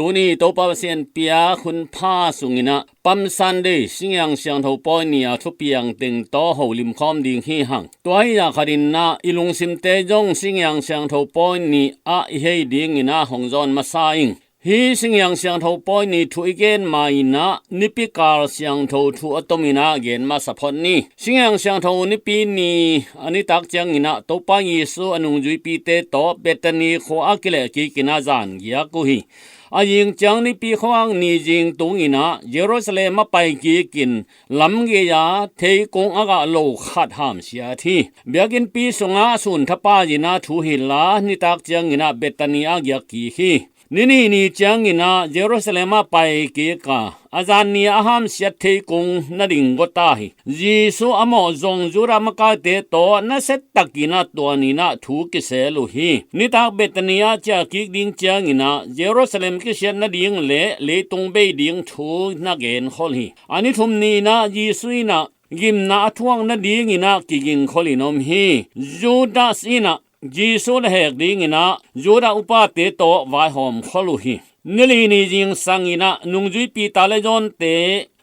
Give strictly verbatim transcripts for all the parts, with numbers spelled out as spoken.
Tuni Topa Pasian piak hun pha sungin ah Palm Sunday, Singiang Siangtho Pawi ni a thupiang teng tawh holim khawm ding hi hang. Tua hi a khat in ah i lungsimte zong Singiang Siangtho Pawi ni ah i hei dingin ah hong zawn masa ing. Hih Singiang Siangtho Pawi ni thu i gen ma-in ah Nipi kal siangtho thu a tomin ah gen masa phot ni. Singiang Siangtho Nipi ni a nitak ciangin ah Topa Jesu a nungzuipite tawh Bethany khua ah kilehkik in ah zan giak uh hi. A zing ciang Nipi khuang ni zing tungin ah Jerusalem ah paikik in lamgei-a theikung a gah lo khat hamsiat hi. Biakinnpi sungah a sun thapa in ah thuhilh a, nitak ciangin ah Bethany ah giak kik hi. Ni nih ni ciangin ah Jerusalem ah paikik a, a zan ni a hamsiat theikung na ding gawta hi. Jesu a mawh zong Judah makaite tawh nasia takin ah tua ni-in ah thu kisel uh hi. Nitak Bethany ah ciahkik ding ciangin ah Jerusalem kisiat nading le leitung bei ding thu na genkhol hi. A ni thum ni-in ah Jesu in ah gimna a thuak nadingin ah kigingkholin om hi. Judas in ah Jesu na hek dingin ah Judah upate tawh vaihawmkhol uh hi. Ni li ni zingsangin ah nungzuipi ta le zawnte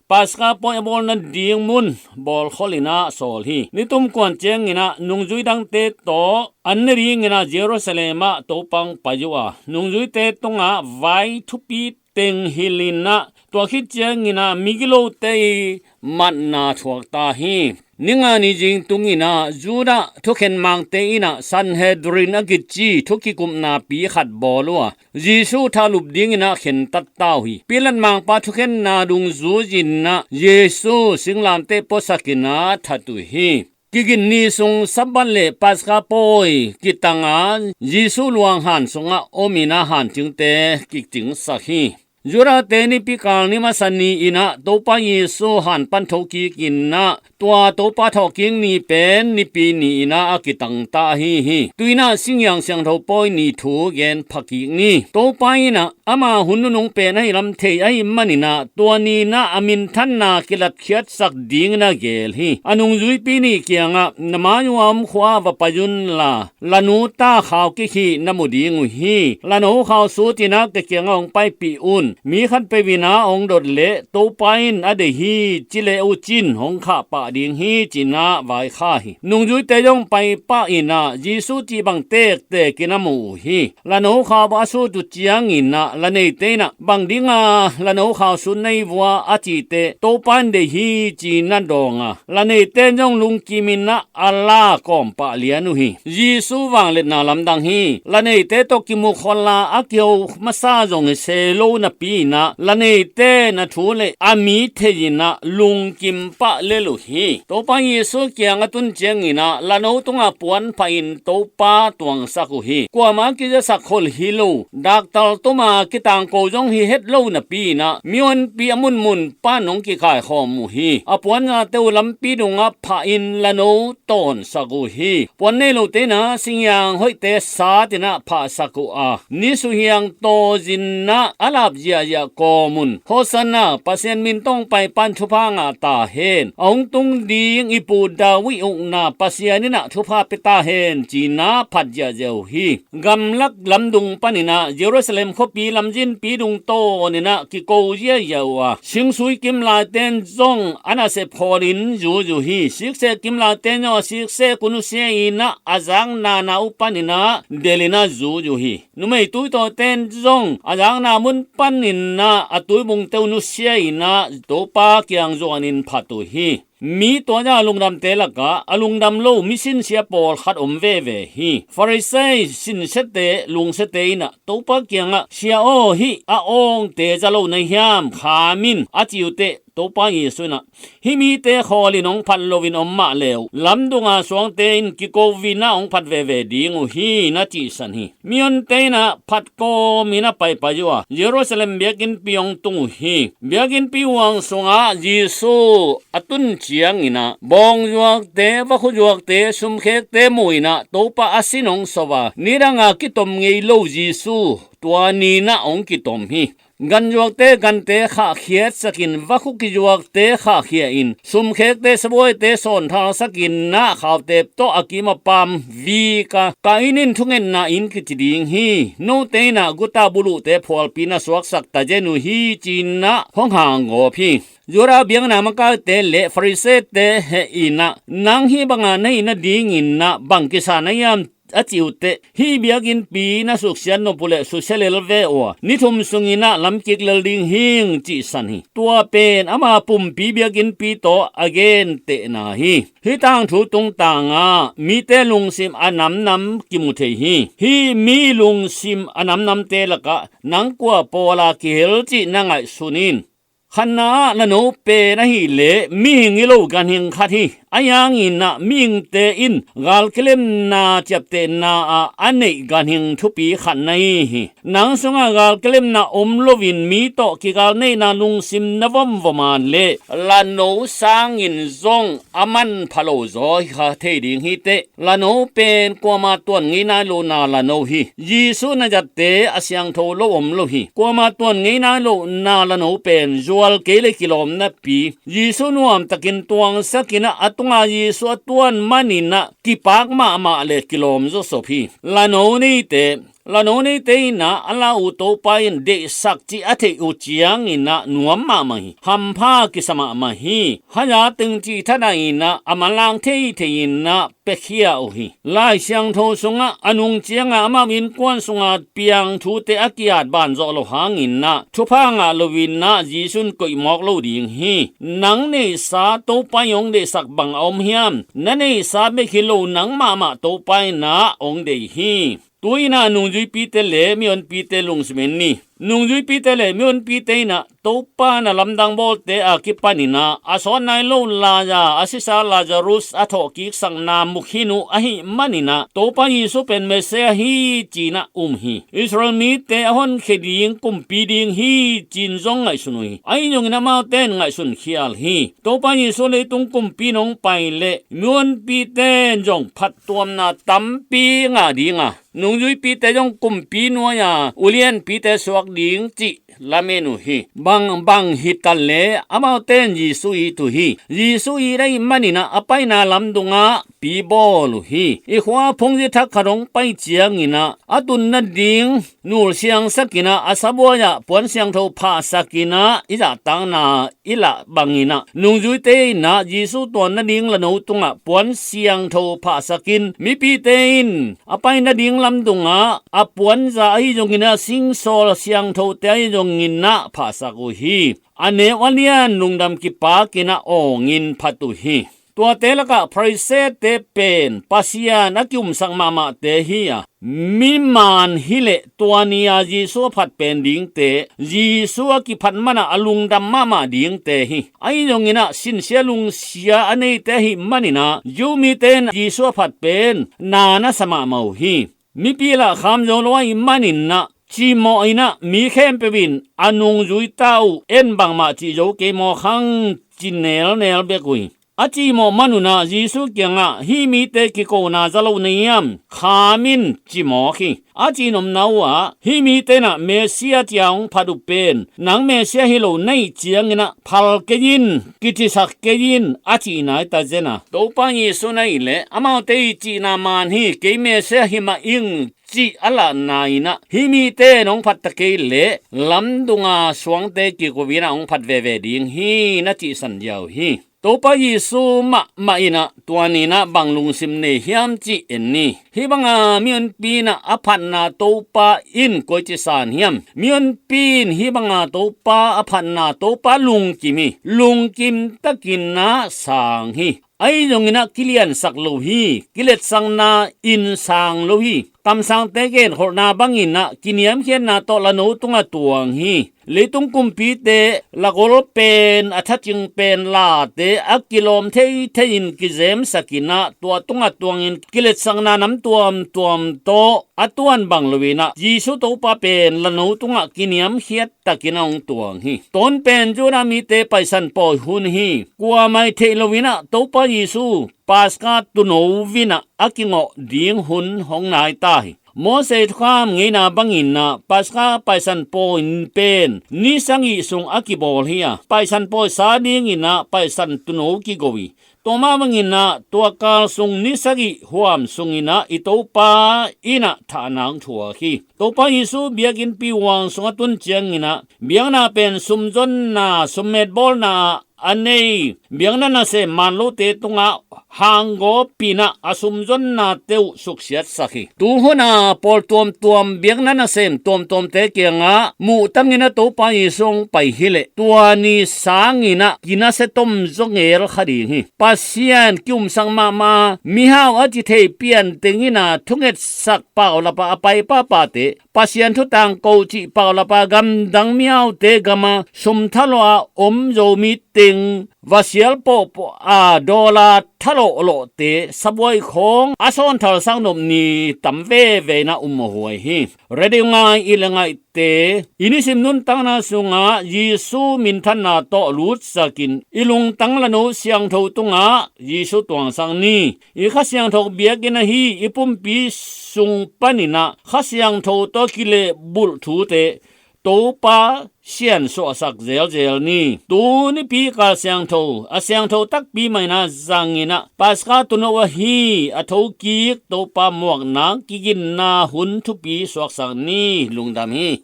Paska pawi a bawl nading mun bawlkholin ah sawl hi. Ni tum kuan ciangin ah nungzui dangte tawh an ne dingin ah Jerusalem ah Topa hong pai uh a, nungzuite tungah vai thupi teng hilhin ah, tua khit ciangin ah migilote i matna thuak ta hi. Ni nga ni zing tungin ah Judah thukhen mangte in ah Sanhedrin a kici thu kikupnapi khat bawl uh a, Jesu thahlup dingin ah khentat ta uh hi. Pilat mangpa thukhenna dungzui-in ah Jesu singlamteh puasakin ah that uh hi. Kigin ni sung Sabbath le Paska pawi kitang a, Jesu luanghan sungah omin ah hancingte kicingsak hi. Judahte Nipi kal ni masa ni-in ah Topa Jesu han pan thokikin ah tua Topa thawhkik ni pen Nipi ni-in ah a kitang ta ahi hi. Tu-in ah Singiang Siangtho Pawi ni thu gen phakik ni. Topa in ah ama hun nunung pen ahi lam thei ahih manin ah tua ni-in ah a minthanna kilatkhiatsak dingin a geel hi. A nungzuipi nih kiangah, na mai-uh a om khua ah va pai unla, la nu ta khau kik hi na mu ding uh hi. La no khau sutin ah ka kiangah hong paipih un. Mi khatpeuh in ah hong dot leh Topa in a deih hi ci le uh cin hong khah pah ding hi, ci-in ah vaikhak hi. Nungzuite zong paipah in ah Jesu cih bang tektekin a mu uh hi. La no khau a sut uh ciangin ah la neite in ah, bang dinga la no khau sut na hi uh a, a cih teh, Topa in deih hi, ci-in a dawng a, la neite in zong lungkimin ah a la kawm pah lian uh hi. Jesu vangliatna lamdang hi. La neite tawh kimukhol a, a kiho masa zong hi se lo napi-in ah la neite in a thu le a mi thei-in ah lungkim pah lel uh hi. Topa Jesu kiang a tun ciangin ah la no tungah puan phahin Topa tuangsak uh hi. Kuamah a kizasak khol hi lo, daktal tuma kitangko zong hi het lo napi-in ah mihonpi a munmun pan hong kikaikhawm uh hi. A puan zate uh lampi dungah phahin la no tawnsak uh hi. Puan nei lote in ah singiang hoihte satin ah phahsak uh a, ni suhiang tawzin ah a lap ziahziah kawm un. Hosanna, Pasian min tawh hong paipa in thupha ngah ta hen. A hong tung ding i pu David ukna Pasian in ah thupha pia ta hen, ci-in ah phat ziahziah uh hi. Gamlak lamdung panin ah Jerusalem khuapi lamzinpi dung tawnin ah kiko ziahziah uh a, singsui kimlaite in zong a nasep khawlin zui uh hi. Siksek kimlaite in zong a siksek uh nusia-in ah a zakna na uh panin ah delhin ah zui uh hi. Numei tuitawte in zong a zakna mun panin ah a tuibungte uh nusia-in ah Topa kiang zuanin phat uh hi. Mi tuazah a lungdamte lakah a lungdam lo misinsia pawlkhat om veve hi. Farisai sinsiate lungsiate in ah Topa kiangah, Sia aw, hih a awngte za lo na hiam? Kham in, a cih uh teh, Topa Jesu in ah, hih mite khawlin hong phat loin om mah le uh, lamdunga suangte in kiko-in ah hong phat veve ding uh hi, na cihsan hi. Mihonte in ah phat kawmin a paipai uh a, Jerusalem biakinnpi hong tung uh hi. Biakinnpi huang sungah Jesu a tun ciangin ah bawngzuakte, vakhuzuakte, sumkhekte mu-in ah Topa a sin hong sawm a, nidanga kitom ngei lo Jesu tua ni-in ah hong kitom hi. Ganzuakte gante khahkhiatsakin, vakhu kizuakte khahkhia-in, sumkhekte sabuaite sawnthalsakin, na khautep tawh a kim a pam vik a, Kain in thungetna in kici ding hi. Note in ah guta buluhte phualpi na suaksak tazen uh hi, ci-in ah hong hanggawp hi. Judah biakna makaite le Farisee-te heh in ah, nang hih banga na hih nadingin ah bang kisa na hiam, a cih uh teh, hih biakinnpi na suksiat nop uh leh susia lel ve uh a, ni thum sungin ah lamkik lel ding hing, cihsan hi. Tua pen ama pumpi biakinnpi tawh a gentehna hi. Hih tangthu tungtangah mite lungsim a namnam kimu thei hi. Hih mi lungsim a namnamte lakah nang kua pawl a kihel cih na ngaihsun in. Khatna ah, la no pen ahih leh mihing hi lo ganhing khat hi. Ahi hangin ah mihingte in galkilemna ciaptehna ah a neih ganhing thupi khat na hi hi. Nang sungah galkilemna om loin mi tawh kigalneihna lungsim na vomvom a leh, la no sangin zong a manpha lo zaw hi kha thei ding hi teh. La no pen kuama tuan ngei nai lo na la no hi. Jesuh na zatte a siangtho lo om lo hi. Kuama tuan ngei nai lo na la no pen zual kei le kilawm napi, Jesuh nuamtakin tuangsakin ah, a tunga Jesuh a tuan manin ah kipak mahmah le kilawm zawsop hi. La no neite, la no neite in ah a la uh Topa in deihsak cih a theih uh ciangin ah nuam mahmah hi. Hampha kisa mahmah hi. Haya teng cih thadah in ah a manlang theithei in ah piakhia uh hi. Lai Siangtho sungah a nung ciangah amau innkuan sunga piang thute a ki-at banzawh lo hangin ah thupha ngah loin ah Jesuh in koih mawk lo ding hi. Nang neihsa Topa in hong deihsak bang a om hiam? Na neihsa bek hi lo, nang mahmah Topa in ah hong deih hi. Tu-in ah nungzuipite le mihonpite lungsim en ni. Nungzuipite le mihonpite in ah Topa na lamdang bawlte a kipanin ah a sawt nai lo lai-a a sisa Lazarus a thawhkiksakna mukhin uh ahih manin ah Topa Jesuh pen Messiah hi, ci-in ah um hi. Israel mite a honkhia ding kumpi ding hi, ci-in zong ngaihsun uh hi. Ahi zongin amaute in ngaihsun khial hi. Topa Jesuh leitung kumpi in hong pai leh mihonpite in zong phattuamna tampi ngah ding a, nungzuipite zong kumpi nuai-a ulianpite suak ding cih lamen uh hi. Bang bang hi ta leh amaute in Jesuh it uh hi. Jesuh it ahih manin ah a paina lamdungah pi bawl uh hi. I khua phungzi thak khat hong pai ciangin ah a tun nading nul siangsakin ah a sabuai-ah puan siangtho phahsakin ah i zahtakna i lah bangin ah nungzuite in ah Jesuh tuan nading la no tungah puan siangtho phahsakin, mipite in a pai nading lamdungah a puanza ahi zongin ah singsawl siangthote ahi zongin ah phahsak uh hi. A neu a lian lungdam kipakin ah awngin phat uh hi. Tuate lakah Farisee-te pen Pasian a ki-umsak mahmahte hi a, miman hi leh tua ni-a Jesuh a phat pen dingte, Jesuh a kiphat manah a lungdam mahmah dingte hi. Ahi zongin ah sinsia lungsia a neite ahih manin ah Jew mite in Jesuh a phat pen na na sa mahmah uh hi. Mipi lah kham zo lo ahih manin ah cimawh in ah mi khempeuh in a nungzui ta uh, en bangmah cih zo kei mawk hang, ci nelnel bek uh hi. A cimawh man un ah Jesuh kiangah, hih mite kikona za lo na hiam? Kham in, ci mawk hi. A cihnopna uh ah hih mite in ah Messiah ci-a hong phat uh pen nang Messiah hi lo na hih ciangin ah phal kei in, kicisak kei in, a cihna hi ta zen a. Topa Jesuh in ahih leh amaute i cihna man hi, kei Messiah hi mah ing, cih a lahna in ah hih mite in hong phat ta kei leh lamdunga suangte kiko in ah hong phat veve ding hi, na cihsan ziau hi. Topa Jesuh mahmah in ah tua ni-in ah bang lungsim nei hiam cih en ni. Hih banga mihonpi in ah a phatna Topa in koici san hiam? Mihonpi in hih banga Topa a phatna Topa lungkim hi. Lungkim takin ah sang hi. Ahi zongin ah kiliansak lo hi. Kiletsakna in sang lo hi. Kamsangte genkholhna bangin ah kiniamkhiatna tawh la no tungah tuang hi. Leitung kumpite la gol pen, a thacing pen late a kilawm theithei in kizemsak in ah tua tungah tuangin kiletsakna nam tuamtuam tawh a tuan bang lo-in ah Jesuh Topa pen la no tungah kiniamkhiat takin a hong tuang hi. Tawn pen Judah mite Paisan pawi hun hi. Kuamah i theih lo-in ah Topa Jesuh Paska tuuno in ah a kingawh ding hun hong nai ta hi. Mose thukham ngeina bangin ah Paska Paisan pawi pen ni sagih sung a kibawl hi a, Paisan pawi sa dingin ah Paisan tuuno kigo hi. Tua mah bangin ah tua kal sung ni sagih huam sungin ah i Topa in ah thahnak thuak hi. Topa Jesu biakinnpi huang sung a tun ciangin ah biakna pen sumzonna, summet bawlna ah a nei, biakna nasem man lote tungah hanggaw pinah a sumzonnate uh suksiatsak hi. Tu hun ah pawl tuamtuam, biakna nasem tuamtuamte kiangah muhtangin ah Topa Jesu hong pai hileh tua ni sangin ah kinasia tom zaw ngel kha ding hi. Pasian ki-umsak mahmah, mihau a ci thei pian tengin ah thungetsak paulap ah a pai papate, Pasian thu tangko cih paulap ah gamdang mihaute gamah sum thalawh ah om Zomi teng, vasial pawhpawh a dawla thalawhlawhte sabuai khawng a sawnthalsak nop ni tam veve in ah um huai hi. Radio ngai i le ngaihte, i nisim nuntakna sungah Jesu minthanna tawh lutsakin i lungtang lano siangtho tungah Jesu tuangsak ni. I Kha Siangtho biakinn ahi i pumpi sung panin ah Kha Siangtho tawh kilehbulh thute Topa siansuahsak zelzel ni. Tu nipi kal siangtho, a siangtho takpi mah in ah zangin ah Paska tuuno ahi a thokik Topa muaknak kiginna hun thupi suaksak ni. Lungdam hi.